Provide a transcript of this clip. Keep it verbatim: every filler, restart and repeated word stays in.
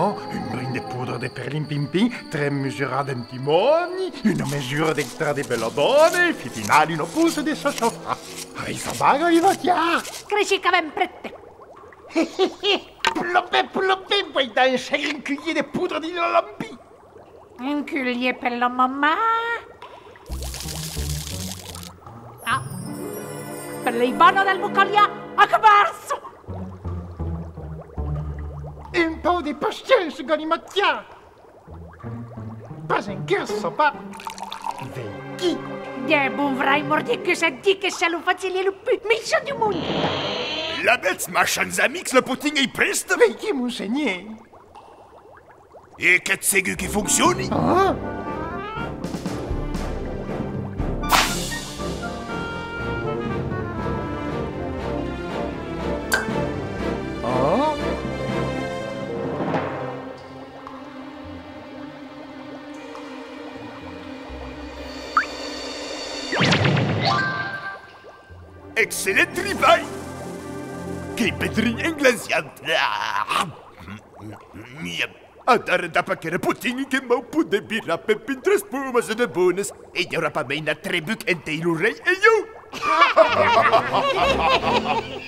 Oh, un brin de podra de perlimpimpin, tres mesuras d'antimòni, una mesura d'extracte de belladona e, fin finala, una poncha de sassafràn. Ai, sa baga li va tiar! Cresi qu'avèm prèste. Plopè, plopè, vai dar un sagrin culhièr de podra dins l'alambic. Un culhièr per la mamà. Ah, per l'Ivana del Bocalià, a que marcha! Un pauc de paciéncia, Galimatiá! Pas encara sopat. Veiquí. De bon vrai, mòrdi, que se ditz que se lo facilier lo pus mechant du monde. Lavetz, machants amics, la potinha ei prèsta? Veiquí, monsenhèr. E qu'ètz segur que foncioni? Ah! Ah! Excellent tribalh! Qu'ei pedrin englaciant! Miam! Adara dab aquera potinha que m'au poder virar pempin tres pomas de bonas e i aurà pas mei nat trebuc entei lo rei e jo!